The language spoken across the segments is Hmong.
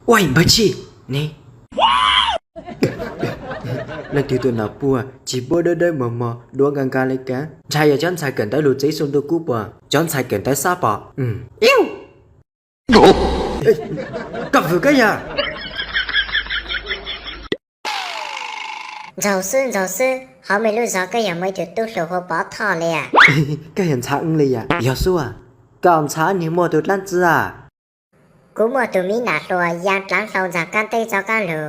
Ua npawg Tshij ne, leej twg tus nom puag tsis npuab dawb dawb mos mos duab nka nka li kag. Ntshai yog cov ntxhais kawm ntawv lug txev xu ntuj kub puas cov ntxhais kawm ntawv xab pom. Koj vwm koj yog. Ntxaug xwb ntxaug xwb, hauv me lub zog koj yog muaj ib tug tub hluas hu ua Pov Thoj li as. Koj yog ntxhab wb li yam? Yog xwb as. Koj ntxhab niag muaj tus dlaab tsi as? Kuv muaj tus miv nam hluas ya dlaav hlau ntxag kaab teb txog kaab lug.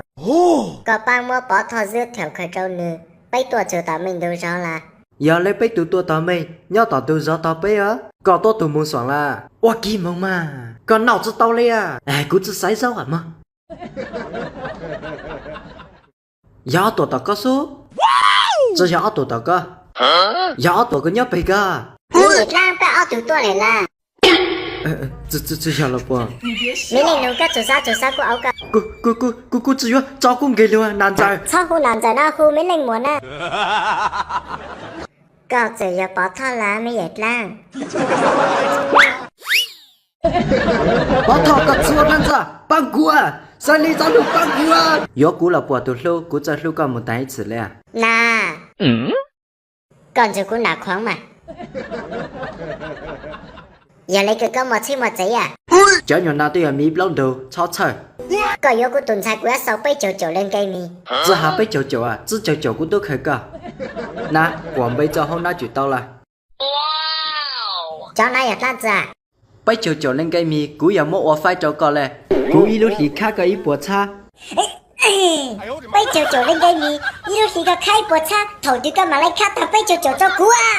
Koj paab muab Pov Thoj zwb thaum khaws rau nwg, peb tuaj txug tom mej ntug zog lawm. Yog le peb tug tuaj tog mej, nyob tom ntug zog tog peb os. Koj tuab tug moog xuam lawm? Ua kig moog mas, koj noj tsi tau li as. Kuv tsi xaiv zaub as mog. Yog ob tuam tom koj xwb. Tsi yog ob tuam tom koj, yog ob tuam kws nyob peg koj. Ub, dlaab peb ob tug tuaj lawm lawm. Tsi yog los puas? Miv Leej nug koj txug xab txug xab kuj auv koj. Kuv kuj tsi yuav, tso kuv nkeeg lug nas ntxawm. Txhob hu nas ntxawm na, hu Miv Leej muam na. Koj txawm yog Pov Thoj lawm me yawm dlaab. Pov Thoj, koj txhua dlaab tsi paab kuv, xaav le txhob lug paab kuv. Yuav kuv los puas tus hlub, kuv txawj hlub koj moog taag ib txhis le. Na, koj ntsug kuv nam khuav mas. Yog le kws koj muaj txheeb muaj txev as. Cov nyuas no twb yog miv plaub ntug, txhob txhawj. Koj yuav kuv tus ntxhais kuv yuav xaus peb caug caum leej nkeeg mis. Tsi has peb caug caum as, tsib caug caum kuv tub khaws koj. Na, quas npe txoj hauv nab tsis tau lawm. Cov nab yog dlaab tsi? Peb caug caum leej nkeeg mis kuv yog muab ua faib rau koj le. Kuv ib lub hlis khab koj ib puas txhab. Peb caug caum leej nkeeg mis, ib lub hlis koj khab ib puas txhab, thaum twg koj mam le khab taag peb caug caum rau kuv a?